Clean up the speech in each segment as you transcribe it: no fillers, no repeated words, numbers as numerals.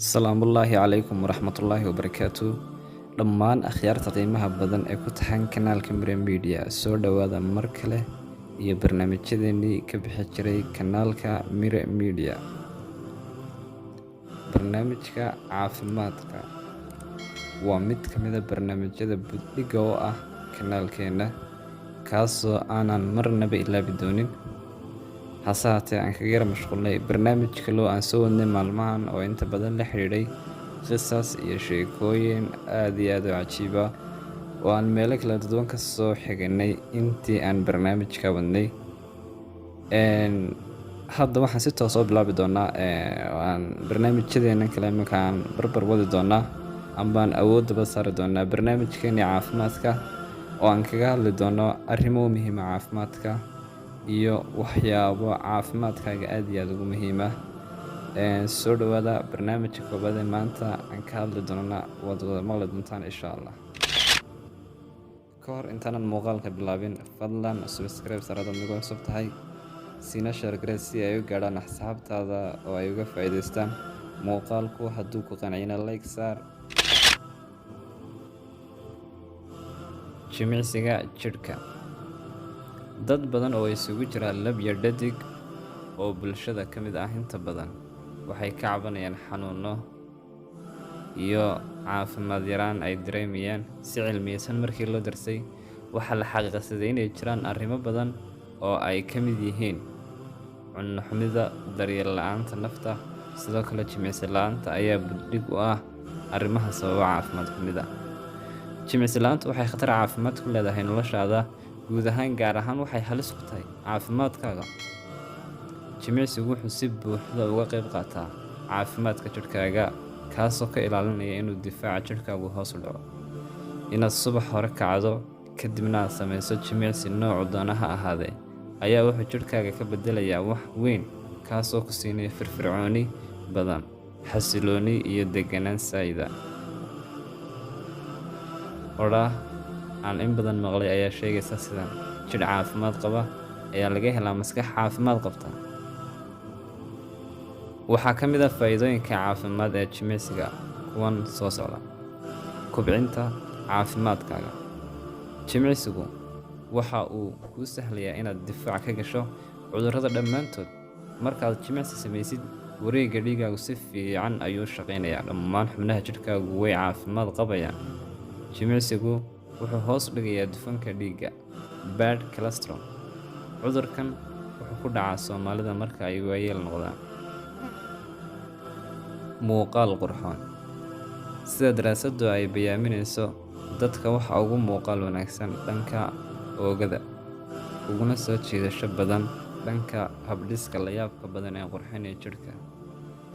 Asalaamullaahi calaykum waraxmatullaahi wabarakaatu. Dhammaan akhyaarta qiimaha badan ee ku taxan kanaalka Mire Media, soo dhowaada mar kale iyo barnaamijyadeenii ka bixi jiray kanaalka Mire Media. Barnaamijka caafimaadka waa mid ka mid a barnaamijyada buddhigga oo ah kanaalkeena, kaasoo aanan marnaba ilaabi doonin. Hase haatee, aan kaga yara mashquulnay barnaamij kaloo aan soo wadnay maalmahan oo inta badan la xidhiidhay qisas iyo sheekooyin aad iyo aad u cajiiba oo aan meelo kala duwan ka soo xiganay intii aan barnaamijka wadnay. Hadda waxaan si toos oo bilaabi doonaa aan barnaamijyadeena kale iminka aan barbar wadi doonaa ambaan awoodaba saari doonaa barnaamijkeeni caafimaadka, oo aan kaga hadli doono arrimo muhiima caafimaadka iyo waxyaabo caafimaadkaaga aad iyo aad ugu muhiima. Soo dhowaada. Barnaamijka koobaad ee maanta aan ka hadli doonana waad wada maqli doontaan, insha Allah. Ka hor intaanan muuqaalka bilaabin, fadlan subscribe saar hadaad nagu cusub tahay, siina share garee si ay u gaadhaan asxaabtaada oo ay uga faa'iidaystaan. Muuqaalku hadduu ku qanciyana, like saar. Jimicsiga jidhka. Dad badan oo isugu jira lab iyo dhadig oo bulshada ka mid ah inta badan waxay ka cabanayaan xanuuno iyo caafimaad yaraan ay dareemayaan. Si cilmiyeysan markii loo darsay, waxaa la xaqiiqsaday inay jiraan arrimo badan oo ay ka mid yihiin cunno xumida, daryeel la'aanta nafta, sidoo kale jimicsi la'aanta ayaa buddhig u ah arrimaha sababa caafimaad xumida. Jimicsi la'aantu waxay khatar caafimaad ku leedahay noloshaada guud ahaan, gaar ahaan waxay halis ku tahay caafimaadkaaga. Jimicsigu wuxuu si buuxda uga qayb qaataa caafimaadka jidhkaaga, kaasoo ka ilaalinaya inuu difaaca jidhkaagu hoos u dhaco. Inaad subax hore kacdo, kadibna aad sameyso jimicsi noocu doona ha ahaadee, ayaa wuxuu jidhkaaga ka bedelayaa wax weyn, kaasoo ku siinaya firfircooni badan, xasilooni iyo deganaan saayida. Odhaah aan in badan maqlay ayaa sheegaysa sidan: "Jidh caafimaad qaba ayaa laga helaa maskax caafimaad qabta." Waxaa ka mid ah faa'iidooyinka caafimaad ee jimicsiga kuwan soo socda: Kubcinta caafimaadkaaga. Jimicsigu waxa uu kuu sahlayaa inaad difaac ka gasho cudurrada dhammaantood. Markaad jimicsi samaysid, wareegga dhiiggaagu si fiican ayuu u shaqeynayaa, dhammaan xubnaha jidhkaagu way caafimaad qabayaan. Jimicsigu wuxuu hoos u dhigayaa dufanka dhiigga, bad cholesterol. Cudurkan wuxuu ku dhacaa Soomaalida marka ay waayeel noqdaan. Muuqaal qurxoon. Sida daraasaddu ay bayaaminayso, dadka waxa ugu muuqaal wanaagsan dhanka oogada, uguna soo jiidasho badan dhanka habdhiska layaabka badan ee qurxinaya jidhka,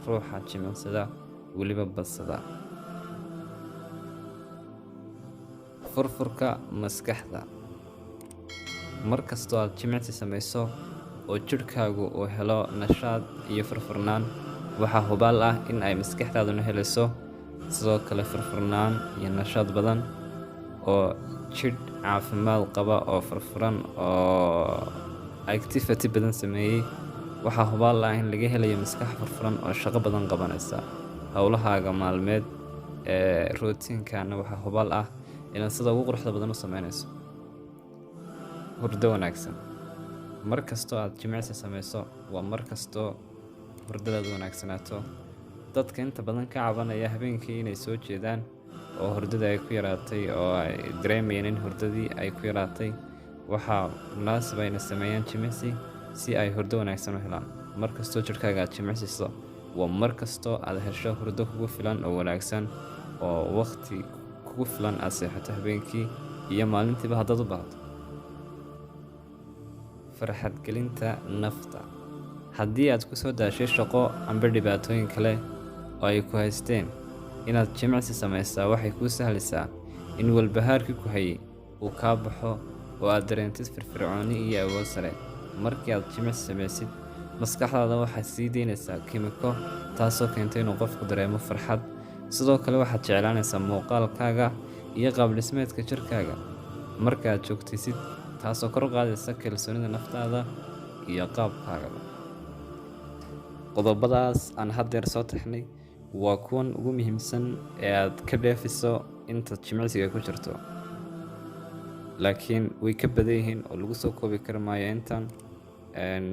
ruuxa jimicsada, weliba badsada. Furfurka maskaxda. Mar kastoo aad jimicsi samayso oo jidhkaagu uu helo nashaad iyo furfurnaan, waxaa hubaal ah in ay maskaxdaaduna helayso sidoo kale furfurnaan iyo nashaad badan, oo jidh caafimaad qaba oo furfuran oo activity badan sameeyey, waxaa hubaal ah in laga helayo maskax furfuran oo shaqo badan qabanaysa. Howlahaaga maalmeed ee routine-kana waxaa hubaal ah inaad sida ugu quruxda badan u sameynayso. Hurdo wanaagsan. Mar kastoo aad jimicsi sameyso waa mar kastoo hurdadaadu wanaagsanaato. Dadka inta badan ka cabanaya habeenkii inay soo jeedaan oo hurdada ay ku yaraatay, oo ay dareemayaan in hurdadii ay ku yaraatay, waxaa munaasib ah inay sameeyaan jimicsi si ay hurdo wanaagsan u helaan. Mar kastoo jidhkaaga aad jimicsiso waa mar kastoo aad hesho hurdo kugu filan oo wanaagsan, oo waqti kugu filan aad seexato habeenkii iyo maalintiiba haddaad u baahato. Farxad gelinta nafta. Haddii aad ku soo daashay shaqo amba dhibaatooyin kale oo ay ku haysteen, inaad jimicsi sameysaa waxay kuu sahlaysaa in walbahaarkii ku hayay uu kaa baxo oo aad dareentid firfircooni iyo awood sare. Markii aad jimicsi sameysid, maskaxdaada waxay sii deynaysaa kiimiko, taasoo keenta inuu qofku dareemo farxad. Sidoo kale waxaad jeclaanaysaa muuqaalkaaga iyo qaab dhismeedka jirkaaga markaad joogtaysid, taasoo kor u qaadaysa kalsoonida naftaada iyo qaabkaagaba. Qodobadaas aan haddeer soo taxnay. Waa kuwan ugu muhiimsan ee aad ka dheefiso intaad jimicsiga ku jirto, laakiin way ka badan yihiin oo lagu soo koobi kari maayo intan.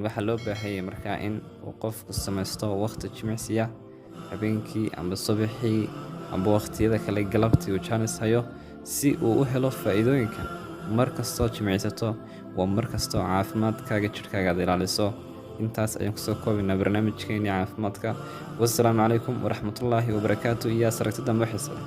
Waxaa loo baahanyay markaa in uu qofku samaysto waqti jimicsiya habeenkii amba subaxii amba waqtiyada kale, galabtii uu jaanis hayo, si uu u helo faa'iidooyinkan. Mar kastoo jimicsato waa mar kastoo caafimaadkaaga jidhkaaga aad ilaaliso. Intaas ayaan kusoo koobaynaa barnaamijkeenii caafimaadka. Wassalaamu calaykum waraxmatullaahi wabarakaatu iyo asaragti dambe xiisa leh.